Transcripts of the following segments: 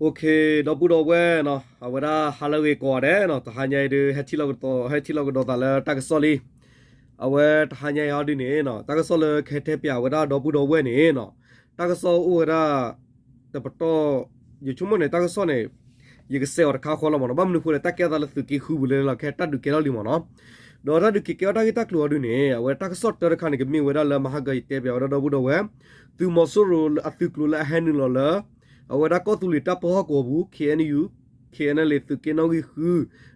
ဒီပုၢ်ဒီဝဲၢ်နီၤ, အဝဲဒၣ်ဟါလၢအဂ့ၤကိးဂၤဒဲးနီၤ, တဟါညါအံၤဒုး ဟဲထံၣ်လီၤကဒီး ဟဲထံၣ်လီၤကဒီးသးလၢတၢ်ကစီၣ်လံ. အဝဲတဟါညါအံၤဟီဒုန့ၣ်နီၤ, တၢ်ကစီၣ်လၢကဟဲတဲပၠးဝဲဒၣ်ဒီပုၢ်ဒီဝဲၢ်န့ၣ်နီၤ, တၢ်ကစီၣ်အိၣ်ဝဲဒၣ် တပတီၢ်, ယဆိကမိၣ်န့ၣ် တၢ်ကစီၣ်န့ၣ် ယကစဲးအီၤတခါဃီလီၤမ့ၢ်နီၤ, ဘၣ်မနုၤဃိလဲၣ် တၢ်ကဲထီၣ်သးလၢသုးက့ဃုပူၤလၢလီၤ ကဟဲတၢ်ဒုးကဲထီၣ်လံမ့ၢ်နီၤ. ဒီးတၢ်ဒုးက့ၤကဲထီၣ်တၢ်ဂ့ၢ်တၢ်ကျိၤအီၤဒုန့ၣ် အဝဲတၢ်ကစီၣ်တၢတခါန့ၣ် ကမ့ၢ်ဝဲဒၣ်လၢမဟါကယတဲပၠးဝဲဒၣ်ဒီပုၢ်ဒီဝဲၢ် သုးမီၤစိရိၤအသုးကျိၤလၢအဟဲနုာ်လီၤလၢ အဝဲဒၣ်ကီၢ်သူလ့ၤတၢ်ပၢဟီၣ်ကဝီၤပူၤ KNU, KNLA သုးက့နီၣ်ဂံၢ်ဃု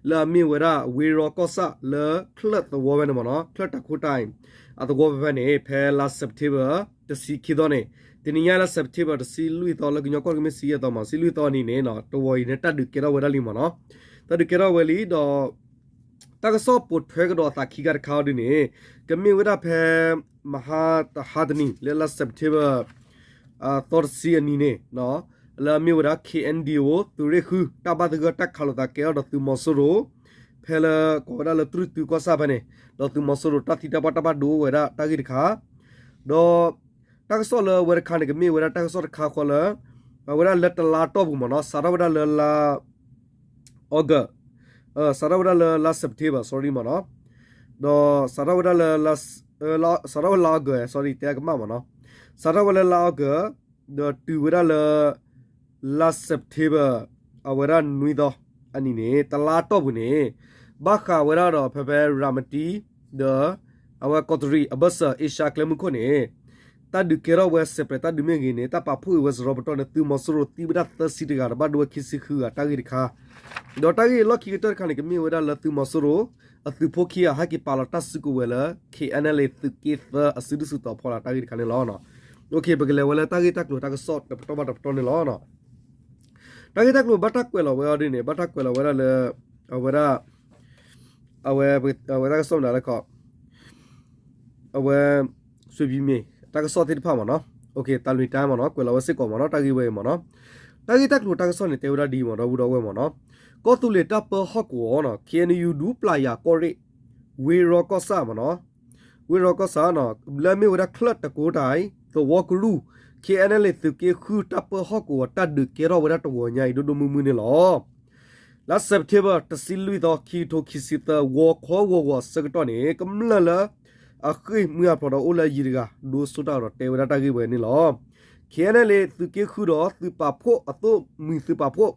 လၢအမ့ၢ်ဝဲဒၣ် ဝ့ၢ်ရီကီၢ်ဆၣ်လၢချၢၣ်သဝီဖဲန့ၣ်မ့ၢ်နီၤ, ချၢၣ်တၢ်ခိတၢ်အံၤ အသဝီဖဲဖဲန့ၣ် ဖဲလါ September တဆံခံသီန့ၣ်, တနံၤညါလါ September တဆံလွံၢ်သီ လၢကညီကီၢ်တကမ့ၢ်ဆံယဲၢ်သီမ့ၢ် ဆံလွံၢ်သီအနံၤန့ၣ်နီၤ, တဝီၤအံၤန့ၣ် တၢ်ဒုးကဲထီၣ်ဝဲဒၣ်လံမ့ၢ်နီၤ. တၢ်ဒုးကဲထီၣ်ဝဲလံဒီး တၢ်ကစီၣ်ပိာ်ထွဲကဒီးအသးခံခါတခါအီၤဒုန့ၣ် ကမ့ၢ်ဝဲဒၣ်ဖဲ မဟါတဟါတနံၤ လၢလါ September သီတဆံအနံၤန့ၣ် လၢအမ့ၢ်ဝဲဒၣ် KNDO သုးရ့ၣ်ဃု တၢ်ဘၣ်သဂၢၢ်တၢ်ခးလိာ်သးကဲထီၣ်ဒီးသုးမီၤစိရိၤ ဖဲလၢကိးဝဲဒၣ်လၢတြူၢ်တုကီၢ်ဆၣ်ဖဲန့ၣ် ဒီးသုးမီၤစိရိၤတၢ်သံတၢ်ပှၢ်တၢ်ဘၣ်ဒိအိၣ်ဝဲဒၣ်တၢ်ဂ့ၢ်တခါ ဒီး တၢ်ကစီၣ်လၢအဝဲတခါန့ၣ် ကမ့ၢ်ဝဲဒၣ်တၢ်ကစီၣ်တခါဃီလၢ အဝဲဒၣ်လၢတလါတီၢ်ပူၤမ့ၢ်နီၤ, စးထီၣ်ဝဲဒၣ်လၢလါ August, စးထီၣ်ဝဲဒၣ်လၢလါ September, sorry မ့ၢ်နီၤ, ဒီးစးထီၣ်ဝဲဒၣ်လၢ စးထီၣ်ဝဲလါ August, sorry တဲကမၣ်မ့ၢ်နီၤ, စးထီၣ်ဝဲလၢလါ August ဒီးတုၤဝဲဒၣ်လၢ လါ September အဝဲဒၣ်နွံသီအနံၤန့ၣ် တလါတီၢ်ပူၤန့ၣ် ဘၣ်ဃးဝဲဒၣ်ဒီးဖဲဖဲရၤမတံ ဒီး အဝဲကီးတရံးအဘၢၣ်စၢၤ အ့ရှါကျဲမုၢ်ခိၣ်န့ၣ် တၢ်ဒုးကဲထီၣ်ဝဲစဲးပြဲးတၢ်ဒုးမ့ၢ်ဂ့ၤန့ၣ် တၢ်ပာ်ဖှိၣ်အံၤဝဲစရီပတီၢ်န့ၣ် သုးမီၤစိရိၤသံဝဲဒၣ်သၢဆံတဂၤဒီးဘၣ်ဒိဝဲခံဆံဃုဂၤတၢ်ဂ့ၢ်တခါ, ဒီးတၢ်ဂ့ၢ်လီၢ်ခံကတၢၢ်တခါန့ၣ် ကမ့ၢ်ဝဲဒၣ်လၢသုးမီၤစိရိၤ အသုးဖိခံဂၤဟဲက့ၤပာ်လီၤတၢ်စုကဝဲၤလၢ KNLA သုးက့သၢအစုဒုးစုတီၤဖီလာ်တၢ်ဂ့ၢ်တခါန့ၣ်လီၤ. ပကလဲၤဝဲလၢတၢ်ဂ့ၢ်တၢ်ကျိၤတၢ်ကစီၣ်တပတီၢ်ဘၣ်တပတီၢ်န့ၣ်လီၤ. တၢ်ဂ့ၢ်တၢ်ကျိၤဘၣ်တၢ်ကွဲးလီၤဝဲအီၤဒ်န့ၣ် ဘၣ်တၢ်ကွဲးလီၤဝဲဒၣ်လၢ အဝဲဒၣ် အဝဲ အဝဲတၢ်ကစီၣ်မနုၤလဲၣ်ခီ အဝဲ ဆွေပြည်မင်း တၢ်ကစီၣ်သ့ၣ်တဖၣ်မ့ၢ်နီၤ, တၢ်လွံၢ်တၢ်မ့ၢ်နီၤ ကွဲးလီၤဝဲစ့ၢ်ကီးမ့ၢ်နီၤ တၢ်ဂ့ၢ်ဝဲအံၤမ့ၢ်နီၤ, တၢ်ဂ့ၢ်တၢ်ကျိၤတၢ်ကစီၣ်န့ၣ် တဲဝဲဒၣ်ဒ်အံၤမ့ၢ်နီၤ ဒီပုၢ်ဒီဝဲၢ်မ့ၢ်နီၤ, ကီၢ်သူလ့ၤတၢ်ပၢဟီၣ်ကဝီၤနီၤ KNU ဒူပျၢ်ယၤကီၢ်ရ့ၣ် ဝ့ၢ်ရီကီၢ်ဆၣ်မ့ၢ်နီၤ, ဝ့ၢ်ရီကီၢ်ဆၣ်နီၤ လၢအမ့ၢ်ဝဲဒၣ်ချၢၣ်တကိတၢ် သဝီကရူၢ် KNLA သုးက့ဃုတၢ်ပၢဟီၣ်ကဝီၤ တၢ်ဒုးကဲထီၣ်ဝဲဒၣ်တဝီၤညါအံၤ ဒိၣ်ဒိၣ်မုၢ်မုၢ်န့ၣ်လီၤ. လါစဲးပထ့ဘၢၣ် တဆံလွံၢ်သီ ခံကထိခံဆံသၢ ဂီၤခီဂီၤဂီၤအဆၢကတီၢ်န့ၣ် ကမျၢၢ်လၢ အဃ့ၢ်မှံဟးဖျိးဒီးအိၣ်လၢအယံၤတဂၤ ဒိဆူၣ်တၢ်ဒီးတဲဝဲဒၣ်တၢ်ဂ့ၢ်ဝဲန့ၣ်လီၤ. KNLA သုးက့ဃုဒီးသုးပာ်ဖှိၣ်အသိၣ်မှံၤသုးပာ်ဖှိၣ်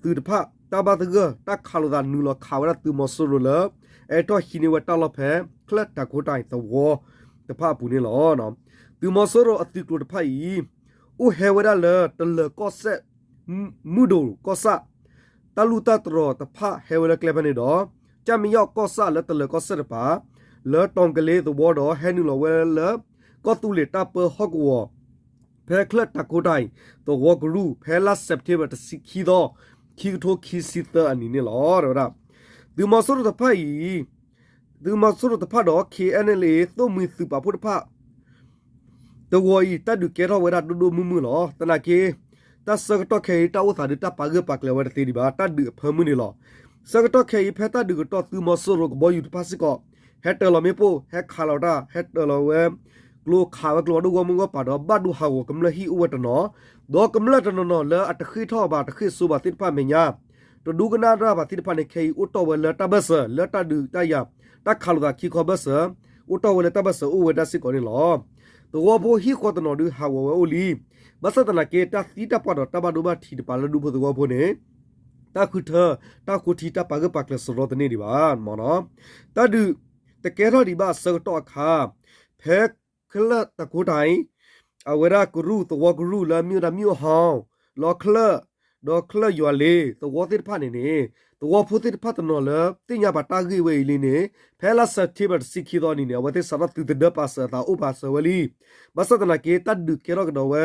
သုးတဖၣ် တၢ်ဘၣ်သဂၢၢ် တၢ်ခးလိာ်သးနုာ်လီၤခးဝဲဒၣ်သုးမီၤစိရိၤလၢ အဲၣ်ထီၣ်ဟံးန့ၢ်ဝဲတၢ်လီၢ်ဖဲ ချၢၣ်တၢ်ခိတၢ်အံၤသဝီတဖၣ်အပူၤန့ၣ်လီၤ. သုးမီၤစိရိၤအသုးကျိၤတဖၣ်အံၤ အိၣ်ဟဲဝဲဒၣ်လၢတလၢၤကီၢ်စဲၣ် မုၢ်ဒိၣ်ကီၢ်ဆၣ် တၢ်လူၢ်တၢ်တြီၤတဖၣ်ဟဲဝဲလၢကျဲဖဲန့ၣ်ဒီး ကၠၣ်မံယီၣ်ကီၢ်ဆၣ်လၢတလၢၤကီၢ်စဲၣ်တပၤ လၢတီၤကလ့သဝီဒီးဟဲနုာ်လီၤဝဲလၢ ကီၢ်သူလ့ၤတၢ်ပၢဟီၣ်ကဝီၤ ဖဲချၢၣ်တၢ်ခိတၢ်အံၤ သဝီကရူၢ် ဖဲလါစဲးပထ့ဘၢၣ် တဆံခံသီ ခံကထိခံဆံသၢအနံၤန့ၣ်လီၤ. တဲဝဲဒၣ် သုးမီၤစိရိၤတဖၣ်အံၤ သုးမီၤစိရိၤတဖၣ်ဒီး KNLA သိၣ်မှံၤသုးပာ်ဖှိၣ်တဖၣ် တဝီၤအံၤ တၢ်ဒုးကဲထီၣ်ဝဲဒၣ်ဒိၣ်ဒိၣ်မုၢ်မုၢ်လီၤ. သနာ်က့ တၢ်ဆၢကတီၢ်ခဲအံၤ တၢ်အိၣ်သးဒုးတၢ်ပာ်ဂၢၢ်ပာ်ကျၢၤဝဲတသ့ဒံးဘၣ်, တၢ်ဒုးအဖၢမုၢ်န့ၣ်လီၤ. ဆၢကတီၢ်ခဲအံၤ ဖဲတၢ်ဒုးကတီၢ် သုးမီၤစိရိၤကဘီယူၤတဖၣ်စ့ၢ်ကီး ဟဲတၢၤလီၤမ့ၣ်ပိၢ် ဟဲခးလီၤတၢ် ဟဲတၢၤလီၤဝဲ ကျိခးဝဲကျိဖးဒိၣ်ဂီၢ်မုၢ်ဂီၢ်ပၤဒီး ဘၣ်ဒိဟးဂီၤကမျၢၢ်ဟံၣ်အိၣ်ဝဲတနီၤ, ဒီးကမျၢၢ်တနီၤနီၤလၢအတဃ့ၢ်ထီၣ်ဘၣ် တဃ့ၢ်စိဘၣ်သ့ၣ်တဖၣ်မဲာ်ညါ တဒိကနၣ်တၢ်ဘၣ်သ့ၣ်တဖၣ်န့ၣ် ခဲအံၤအိၣ်တီၢ်ဝဲလၢတၢ်ဘၢၣ်စၢၤ လၢတၢ်ဒုးတၢ်ယၤ တၢ်ခးလိာ်သးခံခီဘၢၣ်စၢၤ အိၣ်တီၢ်ဝဲလၢတၢ်ဘၢၣ်စၢၤအိၣ်ဝဲဒၣ်စ့ၢ်ကီးန့ၣ်လီၤ. သဝီဖိဟံၣ်ဃီတနီၤဒုးဟးဂီၤဝဲအိၣ်လံ. ဘၣ်ဆၣ်သနာ်က့ တၢ်သံတၢ်ပှၢ်ဒီးတၢ်ဘၣ်ဒိဘၣ်ထံးတပၤလၢဒူဖိသဝီဖိန့ၣ် တၢ်ဃုထၢ တၢ်ဃိထံ တၢ်ပာ်ဂၢၢ်ပာ်ကျၢၤစရီတန့ၢ်ဒံးဘၣ်မ့ၢ်နီၤ. တၢ်ဒုးတကဲထီၣ်ဒံးဘၣ်အဆၢကတီၢ်အခါ ဖဲချၢၣ်တၢ်ခိတၢ်အံၤ အဝဲဒၣ်ကရူၢ် သဝီကရူၢ်လၢအမ့ၢ်ဝဲဒၣ် မ့ၣ်အူဟီၣ် လီၤချၢၣ် ဒီးချၢၣ်ယွၤလ့ၤ သဝီသ့ၣ်တဖၣ်န့ၣ်န့ၣ် သဝီဖိသ့ၣ်တဖၣ်တနီၤလၢသ့ၣ်ညါဘၣ်တၢ်ဂ့ၢ်ဝဲအံၤလံန့ၣ် ဖဲလါစဲးပထ့ဘၢၣ် တဆံခံသီအနံၤန့ၣ် အဝဲသ့ၣ်စးထီၣ်သုးသဒၢပာ်စၢၤအသးအိၣ်ပာ်စၢၤဝဲလံ. ဘၣ်ဆၣ်သနာ်က့ တၢ်ဒုးကဲထီၣ်ကဒီးဝဲ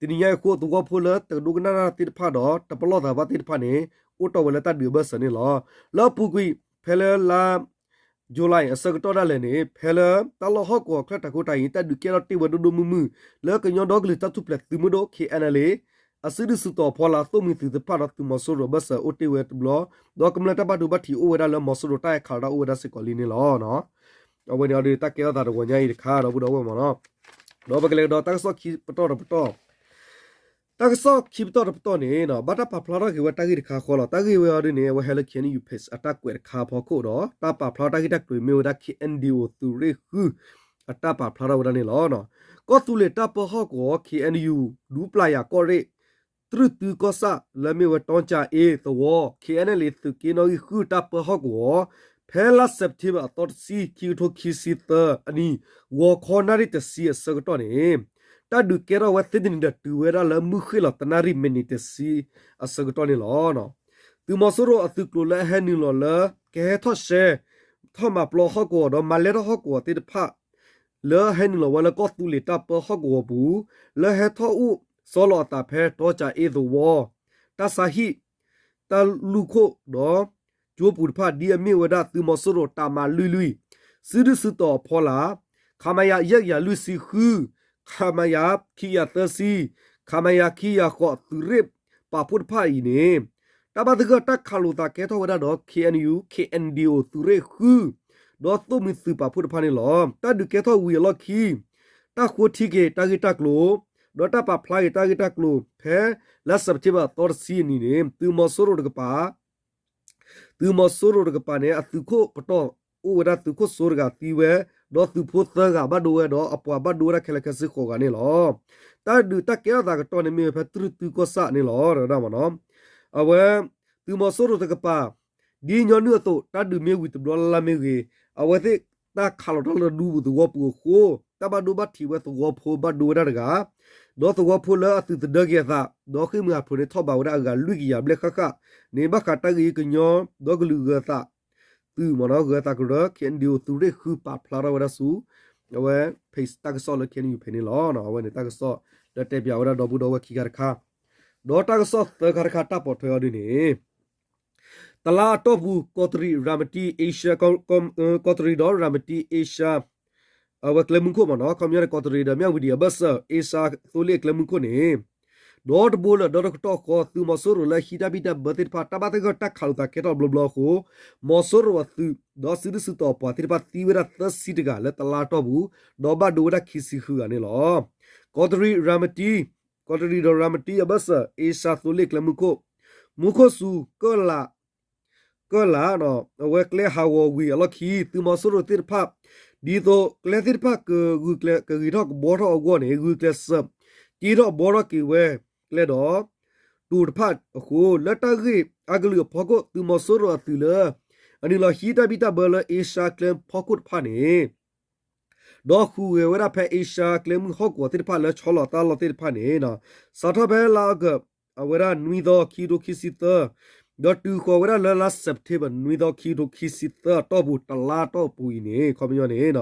တနံၤညါအံၤအဃိ သဝီဖိလၢတဒိကနၣ်တၢ်သ့ၣ်တဖၣ်ဒီး တပလီၢ်သးဘၣ်သ့ၣ်တဖၣ်န့ၣ် အိၣ်တီၢ်ဝဲလၢတၢ်ဒုးအဘၢၣ်စၢၤန့ၣ်လီၤ. လၢအပူၤကွံာ် ဖဲလၢလါ July အဆၢကတီၢ်ဒၣ်လဲာ်န့ၣ် ဖဲလၢတၢ်လီၢ်ဟီၣ်ကဝီၤချၢၣ်တၢ်ခိတၢ်အံၤ တၢ်ဒုးကဲထီၣ်တ့ၢ်ဝဲဒိၣ်ဒိၣ်မုၢ်မုၢ် လၢကညီဒီကလုာ်တၢ်ထူၣ်ဖျဲးသုးမုၢ်ဒိၣ် KNLA အစုဒုၣ်စုတီၤဖီလာ် သိၣ်မှံၤသုးတဖၣ်ဒီးသုးမီၤစိရိၤအဘၢၣ်စၢၤအိၣ်တ့ၢ်ဝဲတဘျီ, ဒီးကမျၢၢ်တၢ်ဘၣ်ဒိဘၣ်ထံးအိၣ်ဝဲဒၣ်လၢမီၤစိရိၤတၢ်အဲၣ်ခးတၢ်အိၣ်ဝဲဒၣ်စ့ၢ်ကီးလံန့ၣ်လီၤ. အဝဲန့ၣ်အီၤဒုး တၢ်ကဲထီၣ်သးတဝီၤညါအံၤတခါ ဒီပုၢ်ဒီဝဲၢ်မ့ၢ်နီၤ. ဒီးပကလဲၤကဒီးတၢ်ကစီၣ်ခံပတီၢ်တပတီၢ် တၢ်ကစီၣ်ခံပတီၢ်တပတီၢ်န့ၣ် ဘၣ်တၢ်ပာ်ဖျါထီၣ်က့ၤဝဲတၢ်ဂ့ၢ်တခါဃီလီၤ. တၢ်ဂ့ၢ်ဝဲအီၤဒ်န့ၣ် အဝဲဟဲလၢ K N U page အတၢ်ကွဲးတခါအဖီခိၣ်ဒီး တၢ်ပာ်ဖျါတၢ်ဂ့ၢ်တၢ်ကျိၤမ့ၢ်ဝဲဒၣ် K N D O သုးရ့ၣ်ဃု အတၢ်ပာ်ဖျါထီၣ်ဝဲဒၣ်န့ၣ်လီၤ. ကီၢ်သူလ့ၤတၢ်ပၢဟီၣ်ကဝီၤ K N U ဒူပျၢ်ယၤကီၢ်ရ့ၣ် တြုၢ်တုကီၢ်ဆၣ်လၢမ့ၢ်ဝဲတီကၠၤအ့သဝီ K N L A သုးက့နီၣ်ဂံၢ်ဃု တၢ်ပၢဟီၣ်ကဝီၤ ဖဲလါ September အသီတဆံ ခံကထိခံဆံသၢအနံၤ ဂီၤခီနၣ်ရံၣ်တဆံအဆၢကတီၢ်န့ၣ် တၢ်ဒုးကဲထီၣ်ဝဲသ့ၣ်တနံၤဒီးတုၤဝဲဒၣ်လၢမုၢ်ဃ့ၢ်လီၤတနၣ်ရံၣ်မံးနံးတဆံအဆၢကတီၢ်န့ၣ်လီၤ. သုးမီၤစိရိၤအသုးကျိၤလၢအဟဲနုာ်လီၤလၢ ကဟဲထီၣ်ရှဲ ထီၣ်မၤပျီဟီၣ်ကဝီၤဒီးမၤလဲၢ်ထီၣ်ဟီၣ်ကဝီၤသ့ၣ်တဖၣ် လၢဟဲနုာ်လီၤဝဲလၢကီၢ်သူလ့ၤတၢ်ပၢဟီၣ်ကဝီၤပူၤ လၢဟဲထီၣ်အိၣ်ဆီလီၤအသးဖဲတီကၠၤအ့သဝီ တၢ်ဆါဟံၣ် တၢ်လူၢ်ခိၣ်ဒီး ကၠိပူၤတဖၣ် ဒ်အမ့ၢ်ဝဲဒၣ်သုးမီၤစိရိၤတၢ်မၤလွံၢ်လွံၢ် စုဒုၣ်စုတီၤအဖီလာ် ခမရ ယဲၢ်ကယၤလွံၢ်ဆံဃု ခမရ ခံကယၤသၢဆံ ခမရ ခံကယၤဃိး သုးရ့ၣ်ပာ်ဖှိၣ်တဖၣ်အံၤန့ၣ် တၢ်ဘၣ်သဂၢၢ်တၢ်ခးလိာ်သးကဲထီၣ်ဝဲဒၣ်ဒီး K N U K N D O သုးရ့ၣ်ဃု ဒီးသိၣ်မှံၤသုးပာ်ဖှိၣ်တဖၣ်န့ၣ်လီၤ. တၢ်ဒုးကဲထီၣ်ဝံၤအလီၢ်ခံ တၢ်ဃိထံက့ၤတၢ်ဂ့ၢ်တၢ်ကျိၤ ဒီးတၢ်ပာ်ဖျါက့ၤတၢ်ဂ့ၢ်တၢ်ကျိၤ ဖဲလါ September အသီတဆံအနံၤန့ၣ် သုးမီၤစိရိၤတကပၤ သုးမီၤစိရိၤတကပၤန့ၣ် အသုးခိၣ်ပတီၢ်အိၣ်ဝဲဒၣ်သုးခိၣ်စိတဂၤသံဝဲ, ဒီးသုးဖိသၢဂၤဘၣ်ဒိဝဲဒီးအပှၤဘၣ်ဒိဝဲဒၣ်ခဲလၢာ်ခဲဆ့ဃိးဂၤန့ၣ်လီၤ. တၢ်ဒုးတၢ်ကဲထီၣ်သးကတီၢ်န့ၣ်မ့ၢ်ဝဲဖဲတြုၢ်တုကီၢ်ဆၣ်န့ၣ်လီၤ. အဝဲ သုးမီၤစိရိၤတကပၤ ဒ်ညီနုၢ်အသိး တၢ်ဒုးမ့ၢ်ဝံၤတဘျီလၢ်လၢ်မ့ၢ်ဂ့ၤ, အဝဲသ့ၣ်တၢ်ခးလီၤတၢ်လၢဒူပူၤသဝီပူၤအဃိ, တၢ်ဘၣ်ဒိဘၣ်ထံးဝဲသဝီဖိဘၣ်ဒိဝဲဒၣ်တဂၤ, ဒီးသဝီဖိလၢအသုးသဒၢက့ၤအသး, ဒီးဃ့ၢ်မှံဟးဖျိးန့ၣ်ထီၣ်ဘးဝဲဒၣ်အဂၤလွံၢ်ကယၤဘျဲၣ်ဃၣ်ဃၣ်န့ၣ် ဘၣ်ဃးတၢ်ဂ့ၢ်ကညီဒီကလုာ်ဂၢၤသး သုးမ့ၢ်နီၤ ဂၢၤသးကရၢ K N D O သုးရ့ၣ်ဃုပာ်ဖျါထီၣ်ဝဲဒၣ်ဆူ အဝဲ page တၢ်ကစီၣ်လၢ K N U page န့ၣ်လီၤ. အဝဲန့ၣ်တၢ်ကစီၣ်လၢတဲပၠးဝဲဒၣ်ဒီပုၢ်ဒီဝဲၢ်ခံခါတခါ, ဒီးတၢ်ကစီၣ်သၢခါတခါတၢ်ပိာ်ထွဲအီၤဒ်န့ၣ် တလါအတီၢ်ပူၤ ကီးတရံး ရၤမတံ Asia ကီးတရံးဒီးရၤမတံ Asia အဝဲကျဲမုၢ်ခိၣ်မ့ၢ်နီၤ ခီပညီန့ၣ် ကီးတရံးဒီးမၠၣ်ဝတံၤအဘၢၣ်စၢၤ Asia သိလ့ၣ်ကျဲမုၢ်ခိၣ်န့ၣ် ဒီတဘိလၢာ်ဒီတကတီၢ်ဃီ သုးမီၤစိရိၤလၢဟံးတၢ်ဘံၣ်တၢ်ဘၢသ့ၣ်တဖၣ် တၢ်ဘၣ်သဂၢၢ်တၢ်ခးလိာ်သးကဲထီၣ်ဘျီဘျီအဃိ မီၤစိရိၤအသုး ဒီးစုဒုၣ်စုတီၤအပှၤသ့ၣ်တဖၣ်သံဝဲဒၣ်သၢဆံတဂၤလၢတလါအတီၢ်ပူၤ, ဒီးဘၣ်ဒိဝဲဒၣ်ခံဆံဃုဂၤန့ၣ်လီၤ. ကီးတရံး ရၤမတံ ကီးတရံးဒီးရၤမတံအဘၢၣ်စၢၤ Asia သိလ့ၣ်ကျဲမုၢ်ခိၣ်, မူခိၣ်စူၤ ကၢၣ်လး အဝဲကျဲဟးဂီၤဝံၤအလီၢ်ခံ သုးမီၤစိရိၤသ့ၣ်တဖၣ် ဒ်သိးကျဲသ့ၣ်တဖၣ်ကဂုာ်ကျဲး ကဂ့ၤထီၣ်ကဘှီထီၣ်အဂီၢ်န့ၣ် ဂုာ်ကျဲးစၢး က့ထီၣ်ဘှီထီၣ်က့ၤဝဲကျဲဒီး တိၤတဖၣ်အဃိ လၢတၢ်ဂ့ၢ်အကလုာ်အဖီခိၣ် သုးမီၤစိရိၤအသုးလၢ အနုာ်လီၤဟံးတၢ်ဘံၣ်တၢ်ဘၢလၢ Asia ကျဲဖီခိၣ်တဖၣ်န့ၣ် ဒီးဟူးဂဲၤဝဲဒၣ်ဖဲ Asia ကျဲမုၢ်ဟီၣ်ကဝီၤသ့ၣ်တဖၣ်လၢဆီလီၤတၢ်လီၢ်သ့ၣ်တဖၣ်န့ၣ် စးထီၣ်ဖဲလါအီကူး အဝဲဒၣ်နွံသီ ခံကထိခံဆံသၢ ဒီးတုၤဃီၤဝဲဒၣ်လၢလါ September နွံသီ ခံကထိခံဆံသၢအတီၢ်ပူၤ တလါအတီၢ်ပူၤအံၤန့ၣ် ခီပညီန့ၣ်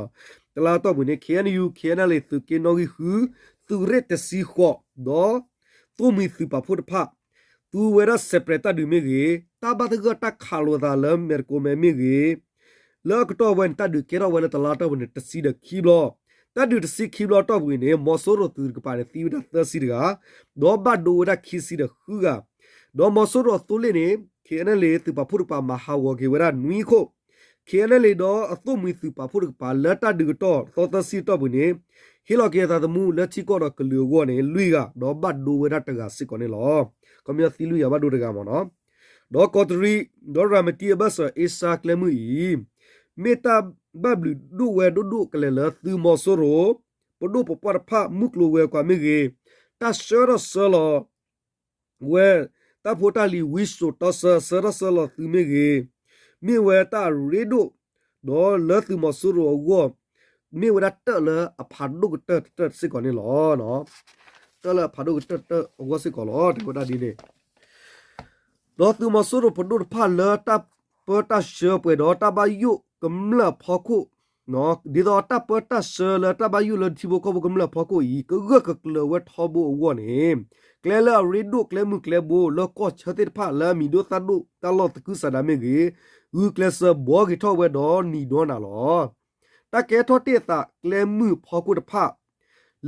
တလါအတီၢ်ပူၤန့ၣ် K N U K N L A သုးက့နီၣ်ဂံၢ်ဃု သုးရ့ၣ်တဆံဃိး ဒီး သိၣ်မှံၤသုးပာ်ဖှိၣ်တဖၣ် သူဝဲဒၣ် separate တၢ်ဒုးမ့ၢ်ဂ့ၤ, တၢ်ဘၣ်သဂၢၢ်တၢ်ခးလိာ်သးလၢမဲာ်တကိးမဲာ်မ့ၢ်ဂ့ၤ, လၢအကတီၢ်ဝဲန့ၣ် တၢ်ဒုးကဲထီၣ်ဝဲလၢတလါအတီၢ်ပူၤန့ၣ် တဆံဒီးခံဘျီ, တၢ်ဒုးတဆံခံဘျီအတီၢ်ပူၤအံၤန့ၣ် မီၤစိရိၤသုးတကပၤန့ၣ် သံဝဲဒၣ်သၢဆံတဂၤ, ဒီးဘၣ်ဒိဝဲဒၣ်ခံဆံဒီးဃုဂၤ, ဒီးမီၤစိရိၤအသိလ့ၣ်န့ၣ် K N L A သုးပာ်ဖှိၣ်တကပၤမၤဟးဂီၤက့ၤဝဲဒၣ်နွံခိၣ်, K N L A ဒီးအသိၣ်မှံၤသုးပာ်ဖှိၣ်တကပၤလၢတၢ်ဒုးကတီၢ်သီသၢဆံအတီၢ်ပူၤန့ၣ် ဟ့ၣ်လီၤက့ၤအသးသမူလၢထံကီၢ်ဒီးကလုာ်အဂီၢ်န့ၣ် လွံၢ်ဂၤ ဒီးဘၣ်ဒိဝဲဒၣ်တဂၤစ့ၢ်ကီးန့ၣ်လီၤ. ခီပညီသံလွံၢ်ဂၤဘၣ်ဒိတဂၤမ့ၢ်နီၤ. ဒီးကီးတရံး ဒီးရၤမတံအဘၢၣ်စၢၤ အ့ရှါကျဲမုၢ်အံၤ မ့ၢ်တၢ်ဘၣ်ဘျုးဒိၣ်ဝဲဒိၣ်ဒိၣ်ကလဲာ်လၢသုးမီၤစိရိၤ ပဒိၣ်ပပှၢ်တဖၣ်မုၢ်ကျိၤဝဲၤကွာ်မ့ၢ်ဂ့ၤ, တၢ်ဆှၢထီၣ်ဆှၢလီၤ ဝဲ တၢ်ဖိတၢ်လံၤဝံစိာ်တီဆှၢ ဆှၢထီၣ်ဆှၢလီၤသုးမ့ၢ်ဂ့ၤ, မ့ၢ်ဝဲတၢ်အရ့ဒိၣ်, ဒီးလၢသုးမီၤစိရိၤအဂီၢ် မ့ၢ်ဝဲဒၣ်တၢၢ်လၢအဖးဒိၣ်ကတၢၢ်တၢၢ်စ့ၢ်ကီးန့ၣ်လီၤ. တၢၢ်လၢအဖးဒိၣ်ကတၢၢ်တၢၢ်အဂီၢ်စ့ၢ်ကီးလီၤ တဲဝဲဒၣ်ဒ်န့ၣ် ဒီးသုးမီၤစိရိၤပဒိၣ်တဖၣ်လၢတၢ်ပၢတၢ်ဆှၢပှဲၤဒီးတၢ်ဘၣ်ယိၣ်ကမျၢၢ်အဖီခိၣ်, ဒ်သိးတၢ်ပၢတၢ်ဆှၢလၢတၢ်ဘၣ်ယိၣ်လၢထံဖိကီၢ်ဖိကမျၢၢ်အဖီခိၣ်အံၤ ကဂၢၢ်ကကျၢၤဝဲထီဘိအဂီၢ်န့ၣ်, ကျဲလၢအရ့ဒိၣ်ကျဲမုၢ်ကျဲဘိလၢကီၢ်ဆၢသ့ၣ်တဖၣ်လၢအမံၤဒိၣ်သၣ်ဒိၣ်တၢ်လီၢ်သကုၤဆးဒးမ့ၢ်ဂ့ၤ, ဂုာ်ကျဲးစၢးဘှီက့ၤထီၣ်ဝဲဒီးနံၤဒီနၤလီၤ. တၢ်ကဲထီၣ်တ့ၢ်အသးကျဲမုၢ်အဖီခိၣ်တဖၣ်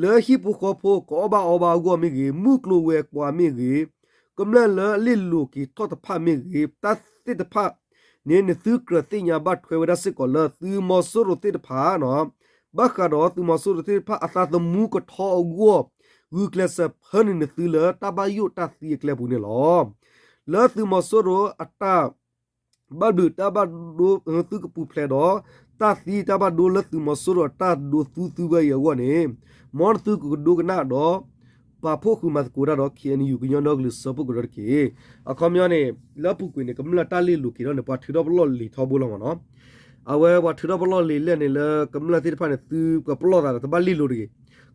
လၢဟံၣ်ဖိဃီဖိကအီၣ်ဘၣ်အီဘၣ်အဂီၢ်မ့ၢ်ဂ့ၤ, မုၢ်ကျိၤဝဲၤကွာ်မ့ၢ်ဂ့ၤ, ကမျၢၢ်လၢအလ့ၣ်လိၤက့ၤထီၣ်တဖၣ်မ့ၢ်ဂ့ၤ, တၢ်သ့ၣ်တဖၣ်န့ၣ် နသုကြၢးသ့ၣ်ညါဘၣ်ထွဲဝဲဒၣ်စ့ၢ်ကီးလၢသုးမီၤစိရိၤသ့ၣ်တဖၣ် ဘၣ်ဃးဒီးသုးမီၤစိရိၤသ့ၣ်တဖၣ်အသးသမူကထီအဂီၢ်, ဂုာ်ကျဲးစၢးဖၢနုာ်နသုလၢတၢ်ဘၣ်ယိၣ်တၢ်သံအကျဲပူၤန့ၣ်လီၤ. လၢသုးမီၤစိရိၤအတၢ်ဘၣ်ဘျုးတၢ်ဘၣ်ဒိ သုကပူၤဖျဲးဒီး တၢ်သံတၢ်ဘၣ်ဒိလၢသုးမီၤစိရိၤအတၢ်ဒိသူသုဝဲအံၤအဂီၢ်န့ၣ် မ်နသုကကဒိကနၣ်ဒီး ပာ်ဖှိၣ်ဃုာ်မၤသကိးတၢ်ဒီး ခ့ၣ်အဲၣ်ယူၣ် ကညီဒီကလုာ်စၢဖှိၣ်ကရၢတက့ၢ်. အခီပညီန့ၣ် လၢအပူၤကွံာ်န့ၣ် ကမျၢၢ်တၢ်လ့ၢ်လိၤက့ၤထီၣ်န့ၣ် ပှၤထုးထီၣ်ပလီၢ်လံၤထီဘိလီၤမ့ၢ်နီၤ. အဝဲပှၤထုးထီၣ်ပလီၢ်လံၤလဲၣ်န့ၣ် လၢကမျၢၢ်သ့ၣ်တဖၣ်န့ၣ် သုကပလီၢ်သးဒီးတဘၣ်လ့ၢ်လိၤတဂ့ၤ.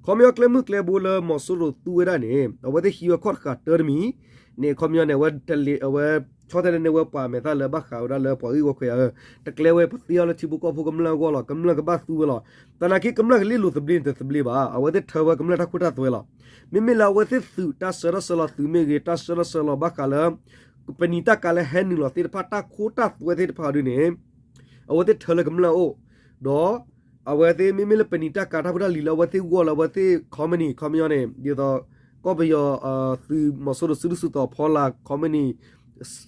ခီပညီကျဲမုၢ်ကျဲဘိလၢမီၤစိရိၤသူဝဲဒၣ်န့ၣ် အဝဲသ့ၣ်ဟံးဝဲခီၣ်တဃာ်တၢတမံၤန့ၣ် အခီပညီန့ၣ် အဝဲတလ့ အဝဲဆီတလဲန့ၢ်ဝဲပှၤမဲာ်သၣ်လၢဘၣ်ဃးဝဲဒၣ်လၢပှၤဂ့ၢ်ဝီခွဲးယာ်ဧၢ, တကျဲဝဲပသ့အီၤလၢထံဖိကီၢ်ဖိကမျၢၢ်အဂီၢ်လီၤ, ကမျၢၢ်ကဘၣ်သူဝဲလီၤ. သနာ်က့ကမျၢၢ်ကလ့ၢ်လိၤသဘျ့န့ၣ်တသဘျ့ဘၣ်, အဝဲသ့ၣ်ထၢဝဲကမျၢၢ်တၢ်ခိတၢ်သွဲလီၤ. မ့မ့ၢ်လၢအဝဲသ့ၣ်သုးတၢ်ဆၢထၢၣ်ဆၢလီၤသုးမ့ၢ်ဂ့ၤ, တၢ်ဆၢထၢၣ်ဆၢလီၤဘၣ်ဃးလၢ ပနံာ်တၢ်ကၤလၢဟဲနုာ်လီၤသ့ၣ်တဖၣ် တၢ်ခိတၢ်သွဲသ့ၣ်တဖၣ်ဒ်န့ၣ် အဝဲသ့ၣ်ထၢလၢကမျၢၢ်အအိၣ်, ဒီး အဝဲသ့ၣ်မ့မ့ၢ်လၢပနံာ်တၢ်ကၤတၢ်ဖိတၢ်လံၤလၢအဝဲသ့ၣ်ဂီၢ်လၢအဝဲသ့ၣ် company ခီပညီန့ၣ် ဒ်သိး ကီၢ်ပယီၤ သုးမီၤစိရိၤစုဒုၣ်စုတီၤဖီလာ် company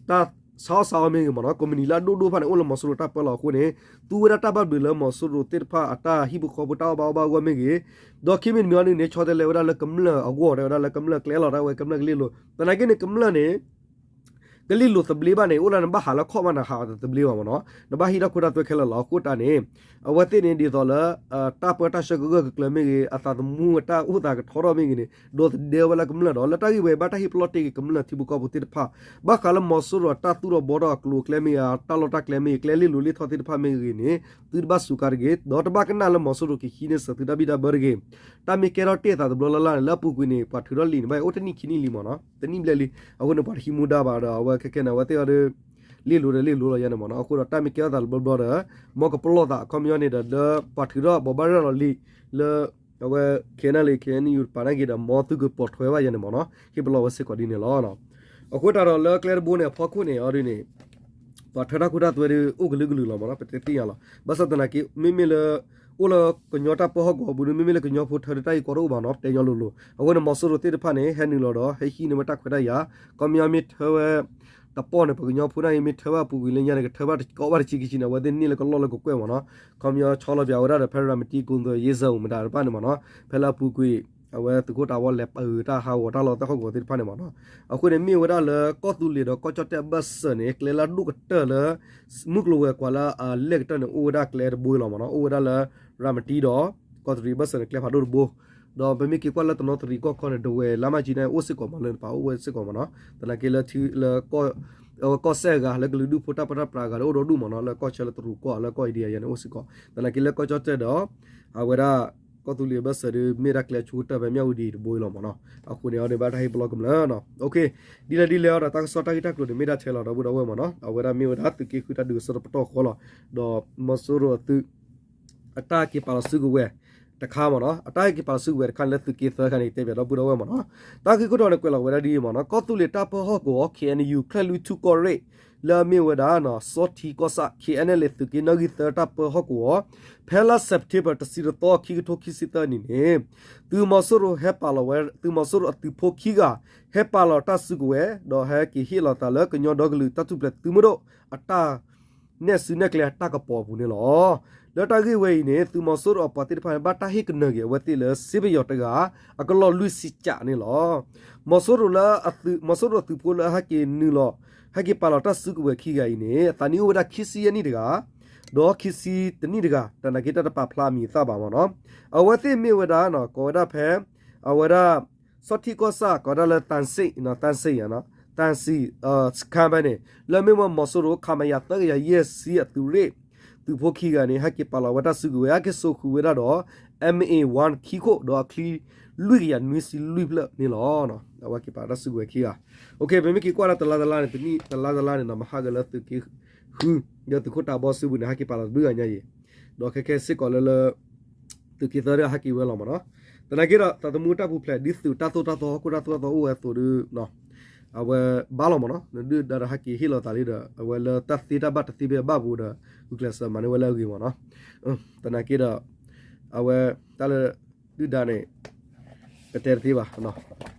တၢ်ဆါအီၣ်ဆါအီမ့ၢ်ဂ့ၤမ့ၢ်နီၤ, ကုမ္ပဏီလၢအဒိၣ်ဒိၣ်တဖၣ်န့ၣ် အိၣ်လၢမီၤစိရိၤတၢ်ပၢလီၤအဃိန့ၣ် သူဝဲဒၣ်တၢ်ဘၣ်ဘျုးလၢမီၤစိရိၤသ့ၣ်တဖၣ်အတၢ်ဟံၣ်ဖိဃီဖိတၢ်အီၣ်ဘၣ်အီဘၣ်အဂီၢ်မ့ၢ်ဂ့ၤ, ဒီးခံမံၤတမံၤအံၤဒ်န့ၣ် ဆီတလဲဝဲဒၣ်လၢကမျၢၢ်အဂီၢ် တဲဝဲဒၣ်လၢကမျၢၢ်ကျဲလီၤ တၢ်ဝဲကမျၢၢ်ကလ့ၢ်လိၤ, သနာ်က့န့ၣ် ကမျၢၢ်န့ၣ် ကလ့ၢ်လိၤသဘျ့ဘၣ်န့ၣ် အိၣ်လၢနဘၣ်ဟးလၢခီၣ်မးနဟးအီၤတသဘျ့ဘၣ်မ့ၢ်နီၤ, နဘၣ်ဟံးတၢ်ခိတၢ်သွဲခဲလၢာ်လီၤ. အဃိတၢ်န့ၣ် အဝဲသ့ၣ်န့ၣ်ဒ်သိးလၢ တၢ်ပၢတၢ်ဆှၢကဂၢၢ်ကကျၢၤမ့ၢ်ဂ့ၤ, အသးသမူအတၢ်အိၣ်သးကထီထီၣ်မ့ၢ်ဂ့ၤန့ၣ် ဒိးသဒၢဝဲလၢကမျၢၢ်ဒီး လၢတၢ်ဂ့ၢ်ဝဲဘၣ်တၢ်ဟ့ၣ်ပလီၢ်တ့ၢ်က့ၤကမျၢၢ်ထံဖိကီၢ်ဖိသ့ၣ်တဖၣ် ဘၣ်ဃးလၢမီၤစိရိၤအတၢ်သူၣ်ထီၣ်ဘှီထီၣ်အကျိၤအကျဲမ့ၢ်ဂ့ၤ, တၢ်လီၢ်တၢ်ကျဲမ့ၢ်ဂ့ၤ, ကျဲလ့ၢ်လိၤလ့ၢ်ထီၣ်သ့ၣ်တဖၣ်မ့ၢ်ဂ့ၤန့ၣ် သုတဘၣ်စူးကါတဂ့ၤ, ဒီးတဘၣ်ကနၣ်လၢမီၤစိရိၤကဟံးန့ၢ်စၢၤသုတၢ်ဘံၣ်တၢ်ဘၢတဂ့ၤ. တၢ်မ့ၢ်ကဲထီၣ်တ့ၢ်အသးတဘျီလၢ်လၢ်န့ၣ် လၢအပူၤကွံာ်န့ၣ် ပှၤထုးထီၣ်လံာ်န့ၣ် ဘၣ်အိၣ်တနံၣ်ခံနံၣ်လံမ့ၢ်နီၤ, တနံၣ်ဘျဲၣ်လံ. အဃိန့ၣ် ပှၤတဟံးမူဒါဘၣ်ဒီး အဝဲခဲခဲန့ၣ် အဝဲသ့ၣ်အီၤဒီး လ့ၢ်လိၤဒီးလ့ၢ်လိၤလီၤယါန့ၣ်မ့ၢ်နီၤ. အဃိဒီးတၢ်မ့ၢ်ကဲထီၣ်သးတဘျီဘျီဒီး မ်ကပလီၢ်သး အခီပညီန့ၣ်ဒီး လၢပှၤထုးထီၣ်ဘိးဘၣ်ရၤလီၤလံာ်လၢ အဝဲ ခ့ၣ်အဲၣ်ယူၣ် တပၤန့ၣ်က့ၤဒီး မ်သုကပိာ်ထွဲဘၣ်ယါန့ၣ်မ့ၢ်နီၤ, ဟ့ၣ်ပလီၢ်ဝဲစ့ၢ်ကီးဒ်န့ၣ်လီၤ. အဃိတၢ်ဒီးလၢကျဲတဘိန့ၣ် အဖီခိၣ်န့ၣ် အီၤဒ်န့ၣ် ပှၤထၢတၢ်ခိတၢ်သွဲဒ်အိၣ်ကလုာ်ကလုာ်လီၤမ့ၢ်နီၤ, ပတသ့ၣ်ညါလီၤ. ဘၣ်ဆၣ်သနာ်က့ မ့မ့ၢ်လၢ အိၣ်လၢကညီတၢ်ပၢဟီၣ်ကဝီၤပူၤဒီး မ့မ့ၢ်လၢကညီဖိထၢဒီးတၢ်ဂ့ၢ်ကီတအိၣ်ဘၣ်နီၤ, ပတဲညီလိၤလိၤ. အဃိန့ၣ် မီၤစိရိၤသ့ၣ်တဖၣ်န့ၣ် ဟဲနုာ်လီၤဒီး ဟဲဟံးန့ၢ်ဝဲတၢ်ခွဲးတၢ်ယာ်, ခီပညီမ့ၢ်ထၢဝဲ တပီၢ်န့ၣ် ပှၤကညီဖိန့ၣ် မ့ၢ်ထၢဘၣ်အပူၤကွံာ်လၢညါန့ၣ် ကထၢဘၣ်တကီဘၣ်တဆံခံဆံန့ၣ် အဝဲသ့ၣ်န့ၢ်လၢကလီၢ်လၢကကွဲၢ်မ့ၢ်နီၤ, ခီပညီဆီလီၤပၠးဝဲဒၣ်ဒီး ဖဲရၤမတံ ကိၣ်သၢ ယ့စၢၣ်မတၤတဖၣ်န့ၣ်မ့ၢ်နီၤ, ဖဲလၢအပူၤကွံာ် အဝဲသုးခိၣ်တးဝီလဲၤပာ်ဂၢၢ်တၢ်ဟးဂီၤတၢ်လီၢ်တၢ်ဟီၣ်ကဝီၤသ့ၣ်တဖၣ်န့ၣ်မ့ၢ်နီၤ. အဃိန့ၣ် မ့ၢ်ဝဲဒၣ်လၢကီၢ်သူလ့ၤဒီးကီၢ်ကၠီၣ်တဲၣ်အဘၢၣ်စၢၤန့ၣ် ကျဲလၢအဒိၣ်ကတၢၢ်လၢ မုၢ်ကျိၤဝဲၤကွာ်လၢအလဲၢ်ကတၢၢ်န့ၣ် အိၣ်ဝဲဒၣ်ကျဲတဘိလီၤမ့ၢ်နီၤ, အိၣ်ဝဲဒၣ်လၢ ရၤမတံဒီး ကီၢ်သူလ့ၤအဘၢၣ်စၢၤန့ၣ် ကျဲဖးဒိၣ်တဘိ, ဒီးပမ့ၢ်က့ၤကွၢ်လၢတနီသရံၣ်ကီၢ်ခီန့ၣ် ဒဝဲၢ်လါမၢ်ကၠံန့ၣ် အိၣ်စ့ၢ်ကီးမ့ၢ်လၢနပာ်အိၣ်ဝဲစ့ၢ်ကီးမ့ၢ်နီၤ, သနာ်က့လၢထံလၢ အဝဲကီၢ်စဲၣ်အဂၤ လၢကလုာ်ဒူၣ်ဖိတၢ်ပၢတၢ်ပြးအဂၤဒီး အိၣ်ဒီဒူၣ်မ့ၢ်နီၤ, လၢကီၢ်ဆၢလၢတရူးကီၢ် လၢကီၢ်အ့ဒံယါန့ၣ် အိၣ်စ့ၢ်ကီး, သနာ်က့လၢကီၢ်ကၠီၣ်တဲၣ်ဒီး အဝဲဒၣ် ကီၢ်သူလ့ၤအဘၢၣ်စၢၤဒီး မ့ၢ်ဒၣ်ကျဲဆူကတၢၢ်ဖဲမၠၣ်ဝတံၤတဘိအံၤလီၤမ့ၢ်နီၤ, အဃိန့ၣ် အီၤန့ၣ်ဘၣ်တၢ်ဟ့ၣ်ပလီၢ်ကမျၢၢ်နီၤ, ဒ်လဲၣ်ဒ်လဲၣ်အီၤဒီး တၢ်ကစီၣ်တၢ်ဂ့ၢ်တၢ်ကျိၤန့ၣ် မ့ၢ်ဒၣ်ထဲလီၤဒီပုၢ်ဒီဝဲၢ်မ့ၢ်နီၤ, အဝဲဒၣ်မ့ၢ်ဝဲဒၣ်သုးက့ဃုတၢ်ဒုးကစီၣ်တပတီၢ်ဃီလီၤ, ဒီးမီၤစိရိၤအသုး အတၢ်က့ၤပာ်လီၤစုကဝဲၤတခါမ့ၢ်နီၤ, အတၢ်က့ၤပာ်လီၤစုကဝဲၤတခါန့ၣ်လၢသုးက့သၢခါန့ၣ် တဲဘၣ်ဒီပုၢ်ဒီဝဲၢ်မ့ၢ်နီၤ, တၢ်ဂ့ၢ်ခိၣ်တီန့ၣ် ကွဲးလီၤဝဲဒၣ်ဒ်အံၤမ့ၢ်နီၤ, ကီၢ်သူလ့ၤတၢ်ပၢဟီၣ်ကဝီၤ ခ့ၣ်အဲၣ်ယူၣ် ချၢၣ်လွံၢ်ထူၣ်ကီၢ်ရ့ၣ် လၢအမ့ၢ်ဝဲဒၣ် စီၤထံကီၢ်ဆၣ် ခ့ၣ်အဲၣ်ယူၣ် သုးက့နီၣ်ဂံၢ်သၢတၢ်ပၢဟီၣ်ကဝီၤ ဖဲလါစဲးပထ့ဘၢၣ် တဆံတသီ ခံကထိခံဆံသၢနံၣ်န့ၣ် သုးမီၤစိရိၤဟဲပာ်လီၤဝဲ သုးမီၤစိရိၤအသုးဖိခံဂၤ ဟဲပာ်လီၤတၢ်စုကဝဲၤ ဒီးဟဲက့ၤဟ့ၣ်လီၤသးလၢကညီဒီကလုာ်တၢ်ထူၣ်ဖျဲးသုးမုၢ်ဒိၣ်အတၢ် နဲၣ်စုနဲၣ်ကျဲအတၢ်ကပီၤအပူၤန့ၣ်လီၤ. လၢတၢ်ဂ့ၢ်ဝဲအံၤန့ၣ် သုးမီၤစိရိၤအပှၤသ့ၣ်တဖၣ်န့ၣ် ဘၣ်တၢ်ဟ့ၣ်ကနၢၤက့ၤအဝဲသ့ၣ်လၢ စ့ပယီၤတဂၤ အကလီၢ်လွံၢ်ဆံကးန့ၣ်လီၤ. မီၤစိရိၤလၢအသုး မီၤစိရိၤအသုးဖိလၢအဟဲက့ၤနုာ်လီၤ ဟဲက့ၤပာ်လီၤတၢ်စုကဝဲၤခံဂၤအံၤန့ၣ် အသးနံၣ်အိၣ်ဝဲဒၣ်ခံဆံယဲၢ်နံၣ်တဂၤ ဒီးခံဆံတနံၣ်တဂၤ တနာ်က့တၢ်တပာ်ဖျါအမံၤအသၣ်ဘၣ်မ့ၢ်နီၤ. အဝဲသ့ၣ်မ့ၢ်ဝဲဒၣ် ကိးဝဲဒၣ်ဖဲ အဝဲဒၣ် စီၤထံကီၢ်ဆၣ် ကိးဝဲဒၣ်လၢ သၣ်စံၣ် သၣ်စံၣ် သၣ်စံၣ် စခါဖဲန့ၣ် လၢမ့ၢ်ဝဲမီၤစိရိၤ ခမရ သၢကယၤယဲၢ်ဆံအသုးရ့ၣ် သုးဖိခံဂၤန့ၣ် ဟဲက့ၤပာ်လီၤဝဲတၢ်စုကဝဲၤ ဟဲက့ၤစိာ်ဃုာ်ဝဲဒၣ်ဒီး M A one ခံခိၣ် ဒီးအချံလွံၢ်ကယၤနွံဆံလွံၢ်ဖျၢၣ်န့ၣ်လီၤ. အဝဲက့ၤပာ်တၢ်စုကဝဲၤခံဂၤ ပမ့ၢ်က့ၤကွၢ်လၢတလါတလါန့ၣ် တနံၣ်တလါတလါန့ၣ်နီၤ မဟါကလၢသုးက့ဃု ဒီးသုးခိၣ်တးဘီစုပူၤန့ၣ် ဟဲက့ၤပာ်လီၤတဘျုးဂၤညါယံၤ ဒီးခဲခဲစ့ၢ်ကီးလၢလၢ သုးက့သၢဒၣ်ဟဲက့ၤဝဲလီၤမ့ၢ်နီၤ. သနာ်က့ဒီး သးသမူတၢ်ပူၤဖျဲး ဒ်သုးတၢ်သိၣ်တၢ်သီ ဟီၣ်ခိၣ်တၢ်သိၣ်တၢ်သီအိၣ်ဝဲအသိးဒီး အဝဲဘၣ်လီၤမ့ၢ်နီၤ. နဒုၣ်ဒါဒီးဟဲက့ၤဟ့ၣ်လီၤသးလံဒီး အဝဲလၢတၢ်သ့တၢ်ဘၣ်တသ့ဖဲအဘၣ်ပူၤဒီး ဂုာ်ကျဲးစၢးမၤန့ၢ်ဝဲလၢအဂ့ၤမ့ၢ်နီၤ. သနာ်က့ဒီး အဝဲတၢ်လၢ ဒုၣ်ဒါန့ၣ် ပတဲတသ့ဘၣ်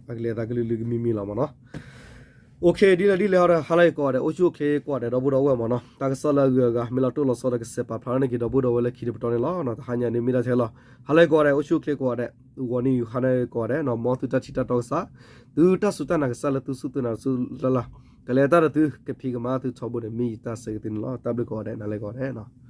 အကလဲၤသးကလုာ်လုာ်ကမံၤမံၤလီၤမ့ၢ်နီၤ. ဒ်လဲၣ်ဒ်လဲၣ်ဒီး ဟါလၢအဂ့ၤကိးဂၤဒဲး အိၣ်ဆူၣ်အိၣ်ချ့ကိးဂၤဒဲး ဒီပုၢ်ဒီဝဲၢ်မ့ၢ်နီၤ, တၢ်ကစီၣ်လၢအဂုၤအဂၤ မ့ၢ်လီၤတိၢ်လီၤဆီဒီး ကဆဲးပာ်ဖျါန့ၢ်က့ၤဒီပုၢ်ဒီဝဲၢ်လၢခံတပတီၢ်န့ၣ်လီၤ. တဟါညါန့ၣ်မ့ၢ်ဒၣ်ထဲလီၤ. ဟါလၢအဂ့ၤကိးဂၤဒဲး အိၣ်ဆူၣ်အိၣ်ချ့ကိးဂၤဒဲး, ဂီၤနံၤယူၤဟါလၢအဂ့ၤကိးဂၤဒဲး, မ်သုတၢ်ထံၣ်တၢ်တီကစၢ်, သုတၢ်စူၢ်တၢ်နာ်ကစၢ်လၢသုစူၢ်သုနာ်တစူၢ်လၢ်လၢ်, ကလဲၤတၢ်ဒီးသုကဖံးကမၤသုထီဘိန့ၣ် မ့ၢ်ယတၢ်ဆၢဂ့ၤသုန့ၣ်လီၤ. တၢ်ဘျုးကိးဂၤဒဲး နၤလၢကိးဂၤဒဲး